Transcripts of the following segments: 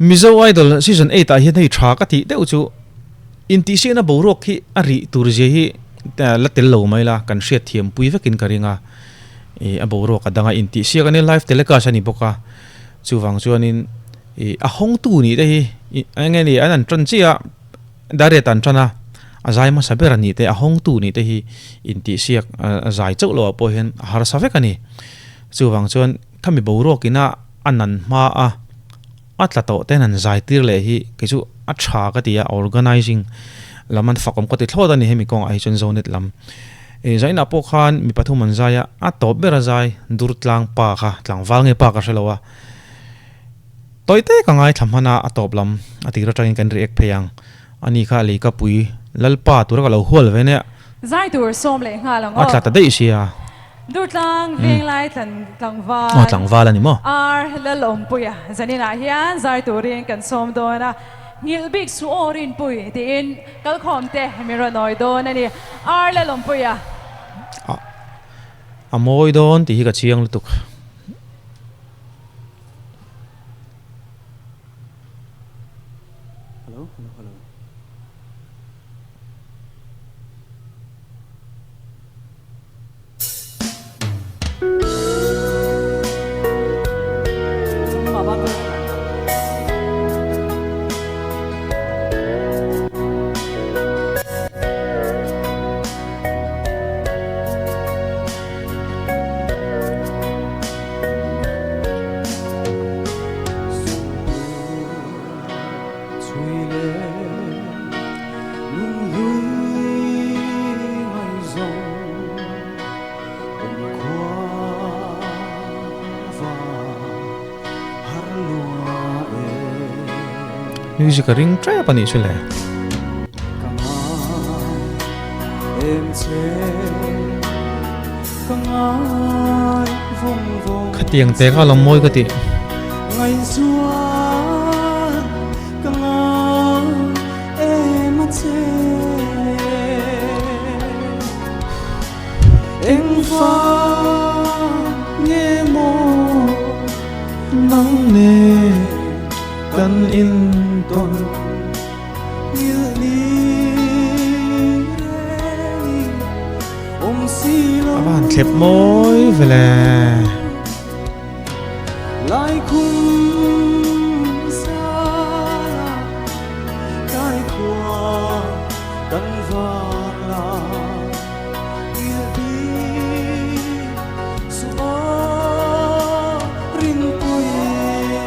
Mizo Idol season 8 ah hian hei tha ka tih deuh chu intihsiakna boruak hi a rih tur zia hi la tel lo mai la kan hriat thiam pui vekin ka ring a ih a boruak a dang a intihsiak a nia live telecast a ni bawk a chuvang chuanin ih a hawngtu nih te hi ih eng nge ni an an tan chiah a direct an tan a a zai hmasa ber a nih te a hawngtu nih te hi intihsiak a zai chauh loh ah pawh hian a harsa vek a ni chuvang chuan khami boruak ina a nan hma a a tla tawh ten an zai tir leh hi kei chu a tha ka ti a organizing lam an fak awm ka ti thlawt a ni hemi kawngah hi chuan zonet lam ih zainah pawh khan mi pathum an zai a a tawp ber a zai dur tlang pa kha tlangval nge pa ka hre lo a tawi te ka ngaithla hman a a tawp lam a tir atangin kan react phei ang ani kha leikapui lalpa tura ka lo hual ve nia Zai tur sawm leh nghal ang aw. A tla ta daih sia. Durtlang Venglai tlangval. Aw tlangval a ni maw? Ar Lalawmpuia zaninah hian zai turin kan sawm dawn a, nghilh bik su aw Rinpui tiin kalkhawm te min rawn awi dawn a ni. Ar Lalawmpuia. A mawi dawn tih hi ka chiang lutuk. Hello hello hello. Music a ring tep a nih chu le. Khatiang te kha lo mawi ka tih. A va han thlep mawi ve le.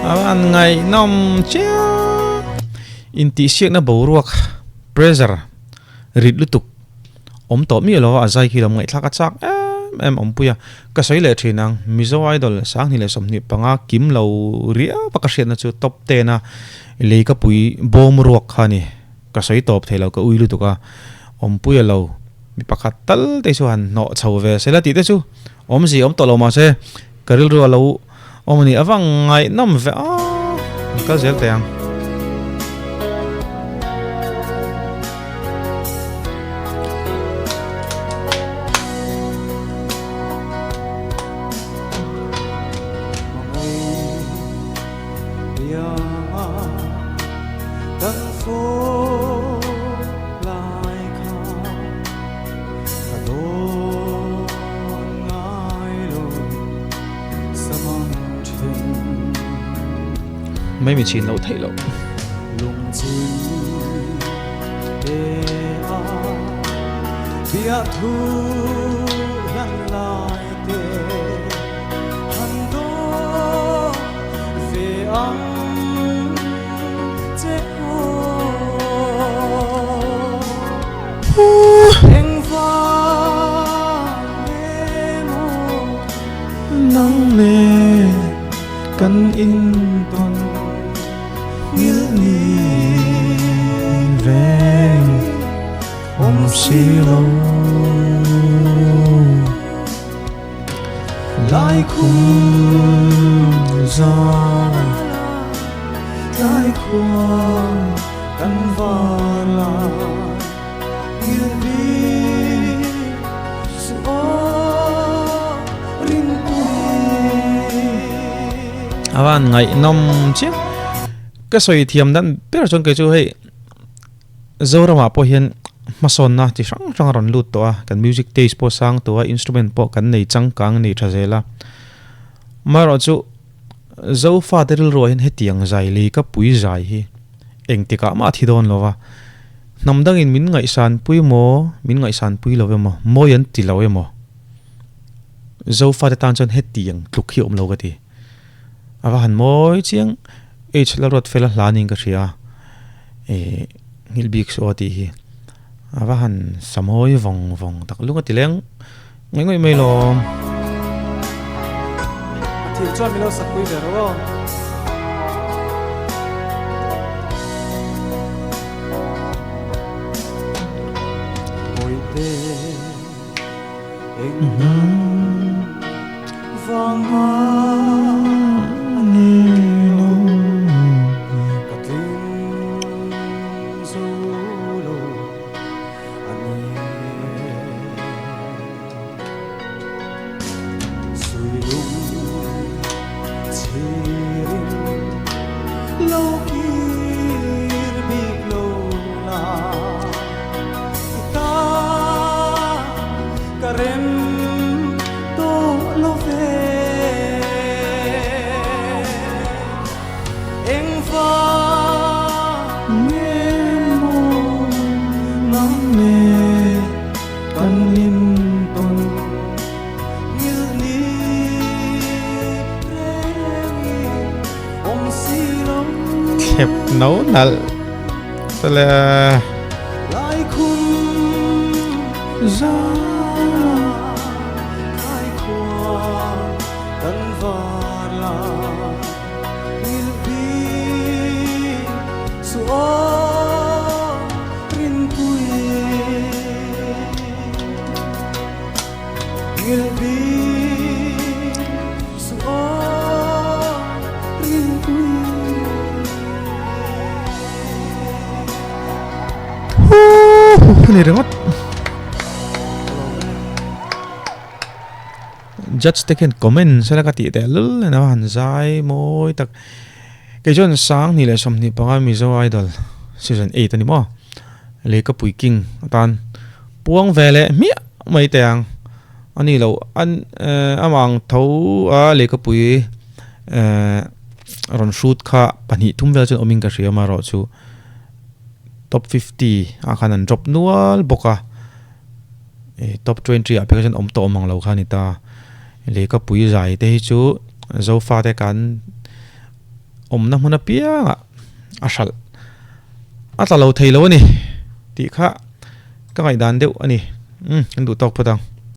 A va han ngaihnawm chiang. Intihsiakna boruak pressure rit lutuk awm tawh miah lo a, a zai khi lo ngaihthlak a chak em em awmpui a. Ka sawi leh thin ang, Mizo Idol 2025 kim lo riau a ka hriatna chu top 10 a leikapui bawm ruak kha a ni. Ka sawi tawp thei lo, ka ui lutuk a, awmpui a lo mi pakhat tal te chu han hnawh chho ve se la tih te chu awmzia awm tawh lo mahse ka rilru a lo awm a ni avang ngaihnawm ve a, an kal zel teh ang. Mai mi chin loh theih loh. A van ngaihnawm chiah. Ka sawi thiam dan ber chuan kei chu hei Zoramah pawh hian hmasawnna chi hrang hrang a rawn lut tawh a, kan music taste pawh sang tawh a, instrument pawh kan nei changkang nei tha zel a. Amaherawhchu Zofate rilruah hian hetiang zai lei ka pui zai hi engtikah mah a thi dawn lo va, hnam dangin min ngaihsan pui maw, min ngaihsan pui lo emaw, mawi an ti lo emaw, Zofate tan chuan hetiang tluk hi a awm lo ka ti. A va han mawi chiang H la ruat fel a hla niin ka hria a, eh nghilh bik suh aw tih hi a va han sa mawi vawng vawng tak lung a ti leng ngawih ngawih mai lawm. A thil chuan min lo sak pui ve rawh aw. Bawihte eng vang ani lo ka tling zo lo ani Suilung chhirin lo kir bik lo la i ta ka rem tawh lo ve Engva nge maw nang le kan in tawn Ngilh ni rengin awm si lo. Thlep no nalh ta le. Lai khum za tlai khua kan var la ngilh bik suh aw rinpui. Huuh ni ringawt. Judge te khian comment sela ka tih teh lul nen a han zai mawi tak. Kei chuan 2025 Mizo Idol season 8 a ni maw. Lehkapui King atan puang ve leh hmiah mai teh ang. A ni lo, an amah ang tho a lehkapui rawn hrut kha pahnih thum vel chuan awmin ka hria amaherawhchu top 50 ah khan an drop nual bawk a, top 20 ah phei kha chuan awm tawh awm ang lo kha a ni ta. Lehkapui zai te hi chu Zofate kan awmna hmun apiangah a hralh a tla lo thei lo a ni tih kha ka ngaihdan deuh a ni. Umm kan duh tawk phawt ang.